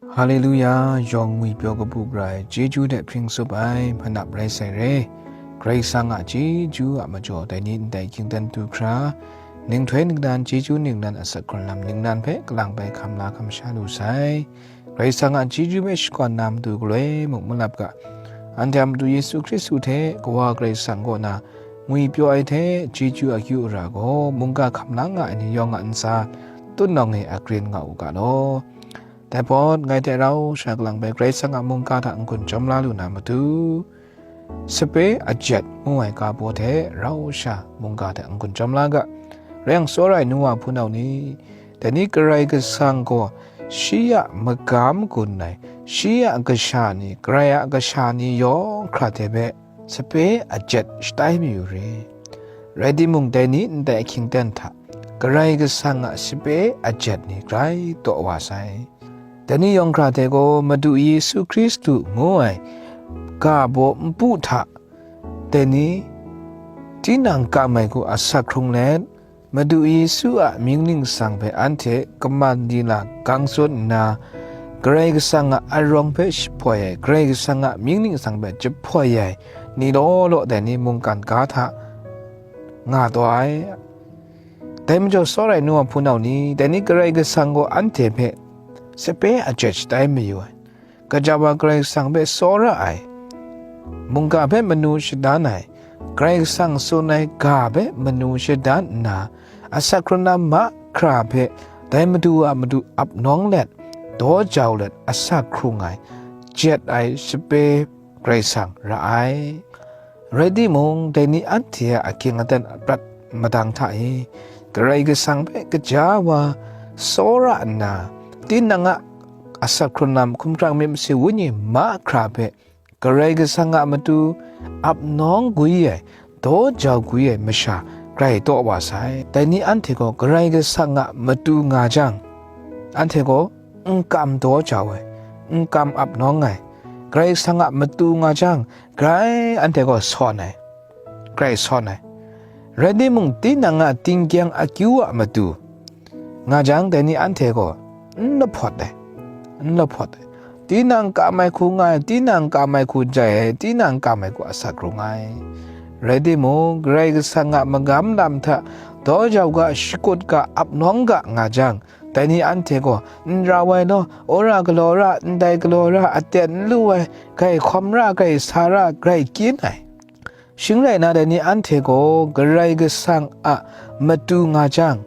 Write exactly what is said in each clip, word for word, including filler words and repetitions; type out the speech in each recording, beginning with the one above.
Haleluya, yawng ngwipyaw kabu gara ai chyeju hte hpring tsup ai manap rai sai re. Karai Kasang a chyeju a majaw dai ni ndai hkying dan du hkra, ninghtoi ningnan chyeju ningnan asak hkrun lam ningnan hpe kalang bai hkam la hkam sha lu sai. Karai Kasang a chyeju hpe shakawn na matu galoi muk malap ga, anhte a Madu Yesu Hkristu hte Kawa Karai Kasang kaw na ngwipyaw ai hte chyeju akyu ara gaw mungga hkam la nga ai ni yawng a ntsa tutnawng e agrin nga u ga law. Dai pawt, ngai hte rau sha kalang bai Karai Kasang a mungga hta n-gun chyawm la lu na matu, sape ajet ngu ai ga baw hte rau sha mungga hta n-gun chyawm la ga. Rai yang, tsawra ai nu wa hpunau ni, dai ni Karai Kasang gaw shi a magam gun ai, shi a kasha ni, Karai a kasha ni yawng hkra hte hpe sape ajet shatai mayu re. Rai timung, dai ni ndai ahkying dan hta Karai Kasang a sape ajet ni grai taw wa sai. Dai ni yawng hkra hte gaw Madu Yesu Hkristu ngu ai ga baw npu hta dai ni tinang kam ai hku asak hkrung let, Madu Yesu a mying ningsang hpe anhte kaman dila gang tsun nna, Karai Kasang a arawng hpe jahpoi ai, Karai Kasang a mying ningsang hpe jahpoi ai ni law law dai ni mungkan ga hta nga taw ai. Dai majaw, tsawra ai nu wa hpunau ni, dai ni Karai Kasang gaw anhte hpe sape ajet shatai mayu ai. Gaja wa Karai Kasang hpe tsawra ai, mungga hpe manu shadan ai, Karai Kasang tsun ai ga hpe manu shadan nna, asak hkrun lam mahkra hpe dai Madu a matu ap nawng let, daw jau let asak hkrung ai, jet ai sape Karai Kasang ra ai. Rai timung, dai ni anhte a ahkying aten a prat madang hta e Karai Kasang hpe gaja wa tsawra nna, tinang a asak hkrun lam, hkumhkrang myit masin wenyi mahkra hpe Karai Kasang a matu ap nawng gwi ai, daw jau gwi ai masha grai taw wa sai. Dai ni anhte gaw Karai Kasang a matu nga jang, anhte gaw n kam daw jau ai, n kam ap nawng ai, Karai Kasang a matu nga jang, grai anhte gaw sawn ai, grai sawn ai. Rai timung, tinang a tingkyang akyu a matu nga jang, dai ni anhte gaw n lahpawt ai, n lahpawt ai. Tinang kam ai hku nga ai, tinang kam ai hku jai ai, tinang kam ai hku asak hkrung ai. Rai timung, Karai Kasang a magam lam hta daw jau ga, shakut ga, ap nawng ga nga jang, dai ni anhte gaw n rau ai law, wora galaw ra, ndai galaw ra, aten n lu ai, grai hkawm ra, grai sa ra, grai kyin ai. Shing rai nna, dai ni anhte gaw Karai Kasang a matu nga jang,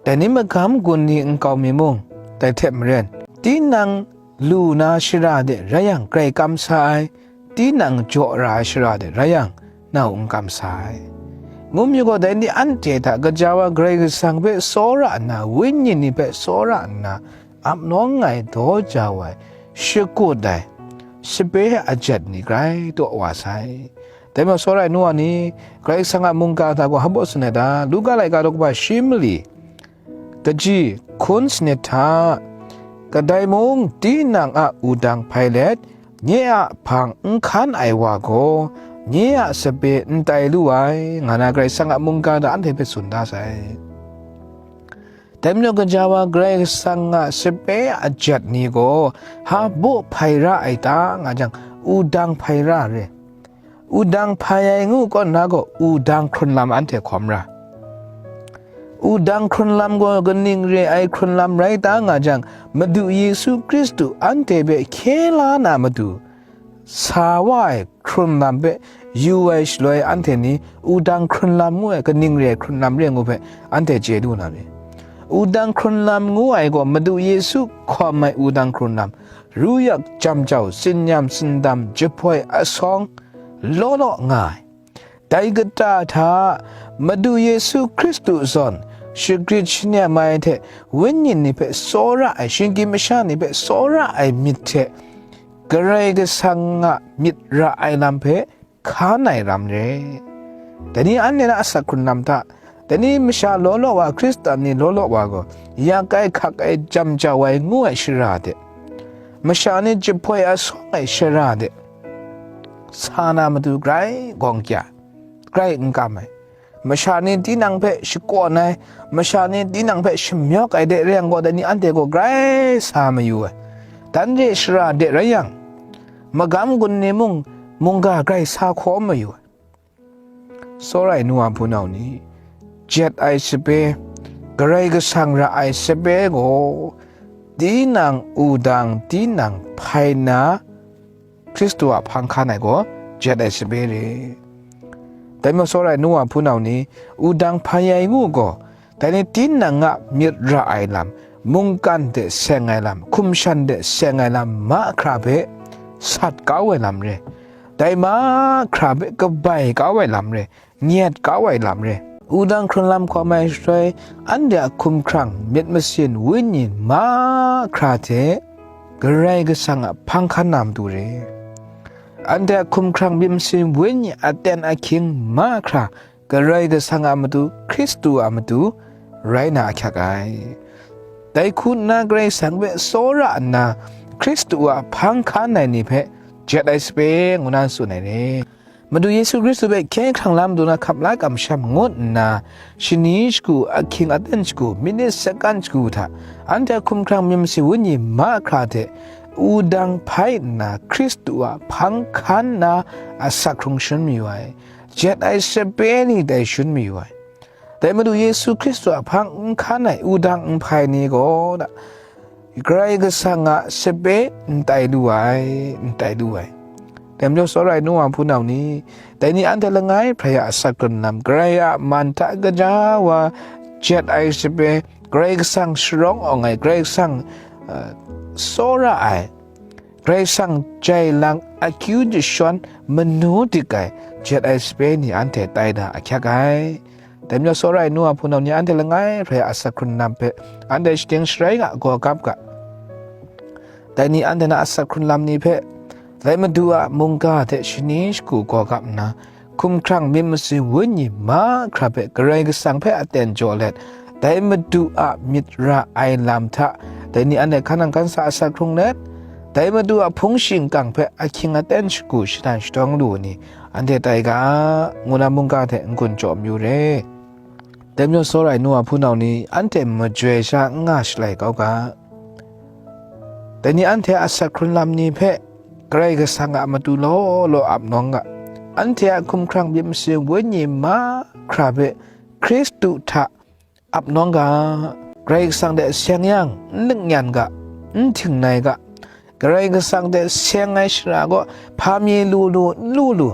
dai ni magam gun ni nkau mi mung, dai hte maren, tinang lu na shara de rai yang, grai kam sa ai, tinang jaw ra ai shara de rai yang, nau n kam sa ai. Ngu mayu gaw, dai ni anhte hta gaja wa Karai Kasang hpe tsawra nna, wenyi ni hpe tsawra nna, ap nawng ai, daw jau ai, shakut ai, sape ajet ni grai taw wa sai. Dai majaw, tsawra ai nu wa ni, Karai Kasang a mungga hta gaw hpa baw tsun ai ta? Luka laika daw kaba shi mali, kaji hkun sanit hta, kadai mung tinang a wudang hpai let, nye a hpang n hkan ai wa gaw, nye a sape n tai lu ai, nga na Karai Kasang a mungga hta anhte hpe tsun da sai. Dai majaw, gaja wa Karai Kasang a sape ajet ni gaw hpa baw hpai ra ai ta, nga jang, wudang hpai ra re. Wudang hpai ai ngu kaw nna gaw, wudang hkrun lam anhte hkawm ra. Wudang hkrun lam gaw kaning re ai hkrun lam rai ta, nga jang, Madu Yesu Hkristu anhte hpe hkye la na matu, sa wa ai hkrun lam hpe yu ai shaloi, anhte ni wudang hkrun lam ngu ai kaning re ai hkrun lam re ngu hpe anhte chye lu na re. Wudang hkrun lam ngu ai gaw Madu Yesu hkawm ai wudang hkrun lam, ru yak jam jau, tsin-yam tsindam, jahpoi asawng, law law nga ai. Dai kata hta, Madu Yesu Hkristu zawn shagrit shanem ai hte, wenyi ni hpe tsawra ai, shinggyim masha ni hpe tsawra ai myit hte, Karai Kasang a myit ra ai lam hpe hkan ai ram re. Dai ni anhte na asak hkrun lam hta, dai ni masha law law wa, Hkristan ni law law wa gaw, yak ai, hkak ai, jam jau ai ngu ai shara de, masha ni jahpoi asawng ai shara de, sa na matu grai gawng kya, grai n kam ai. Masha ni tinang hpe shakawn ai, masha ni tinang hpe shamyawk ai de re yang gaw, dai ni anhte gaw grai sa mayu ai. dan re shara de rai yang, magam gun ni mung mungga grai sa hkaw mayu ai. Tsawra ai nu wa hpunau ni, jet ai sape, Karai Kasang ra ai sape gaw, tinang wudang tinang hpai nna, Hkristu a hpang hkan ai gaw jet ai sape re. Dai majaw, tsawra ai nu wa hpunau ni, wudang hpai ai ngu gaw, dai ni tinang a myit ra ai lam, mungkan de seng ai lam, hkum shan de seng ai lam mahkra hpe sat kau ai lam re. Dai mahkra hpe kabai kau ai lam re, nyet kau ai lam re. Wudang hkrun lam hkawm ai shaloi, anhte a hkumhkrang myit masin wenyi mahkra hte Karai Kasang a hpang hkan na matu re. Anhte a hkumhkrang myit masin wenyi aten ahkying mahkra Karai Kasang a matu, Hkristu a matu rai na ahkyak ai. Dai hku nna Karai Kasang hpe tsawra nna Hkristu a hpang hkan ai ni hpe jet ai sape ngu na tsun ai re. Madu Yesu Hkristu hpe hkye hkrang la matu na hkap la kamsham ngut nna, shani shagu, ahkying aten shagu, minit sakan shagu hta, anhte a hkumhkrang myit masin wenyi mahkra hte wudang hpai nna Hkristu a hpang hkan na asak hkrung shangun mayu ai, jet ai sape ni dai shangun mayu ai. Dai Madu Yesu Hkristu a hpang n hkan ai wudang n hpai ni gaw, Karai Kasang a sape n tai lu ai, n tai lu ai. Dai majaw, tsawra ai nu wa hpunau ni, dai ni anhte langai hprai a asak hkrun lam, Karai a man hta kaja wa jet ai sape, Karai Kasang sharawng awng ai, Karai Kasang, uh, tsawra ai, Karai Kasang jai lang akyu jashawn manu dik ai jet ai sape ni anhte tai da ahkyak ai. Dai majaw, tsawra ai nu wa hpunau ni, anhte langai hprai a asak hkrun lam hpe anhte shading sharai nga, gaw gap ga. Dai ni anhte na asak hkrun lam ni hpe, dai Madu a mungga hte shani shagu gaw gap nna, hkumhkrang myit masin wenyi mahkra hpe Karai Kasang hpe aten jaw let, dai Madu a myit ra ai lam hta, dai ni anhte hkan nang hkan sa asak hkrung let, dai Madu a hpung shingkang hpe ahkying aten shagu shadan shadawng lu ai ni, anhte tai ga, ngu na mungga hte n-gun jaw mayu re. Dai majaw, tsawra ai nu wa hpunau ni, anhte majoi sha n nga shalai kau ga. Dai ni anhte a asak hkrun lam ni hpe Karai Kasang a matu law law ap nawng ga. Anhte a hkumhkrang myit masin wenyi mahkra hpe Hkristu hta ap nawng ga. Karai Kasang hte seng yang, n lik nyan ga, n htingnai ga. Karai Kasang hte seng ai shara gaw hpa mi lu lu, n lu lu,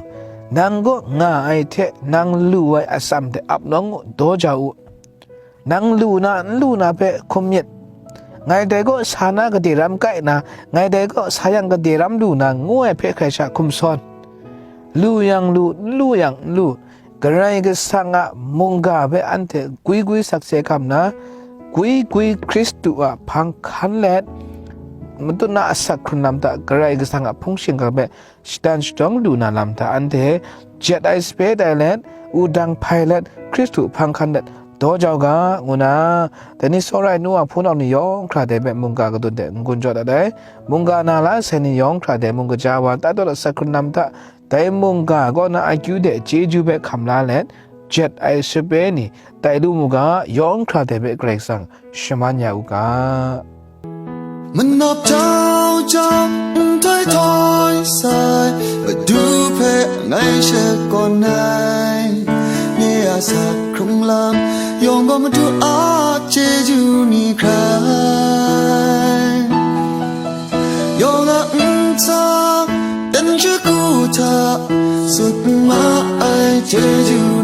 nang kaw nga ai hte nang lu ai atsam hte ap nawng u, daw jau u. Nang lu na, n lu na hpe hkum myit. Ngai dai kaw sa na gade ram kai na, ngai dai kaw sa yang gade ram lu na, ngu ai hpe hkrai sha hkum sawn. Lu yang lu, n lu yang n lu, Karai Kasang a mungga hpe anhte gwi gwi sakse hkam nna, gwi gwi Hkristu a hpang hkan let, matut na asak hkrun lam hta Karai Kasang a hpung shingkang hpe shadan shadawng lu na lam hta anhte jet ai sape tai let, wudang hpai let, Hkristu hpang hkan let, daw jau ga, ngu na, dai ni tsawra ai nu wa hpunau ni yawng hkra dai hpe mungga kadun hte n-gun jaw dat ai. Mungga na la sai ni yawng hkra dai mung kaja wa, tai taw dat asak hkrun lam hta, dai mungga kaw na akyu de chyeju hpe hkam la let, jet ai sape ni tai lu mu ga, yawng hkra dai hpe Karai Kasang shaman ya u ga. Manap jau jau, nhtoi htoi sai, Madu hpe ngai shakawn ai. Nye a asak hkrung lam yawng gaw Madu a chyeju ni hkrai. Yawng a ntsa, dan shagu hta, sut ma ai chyeju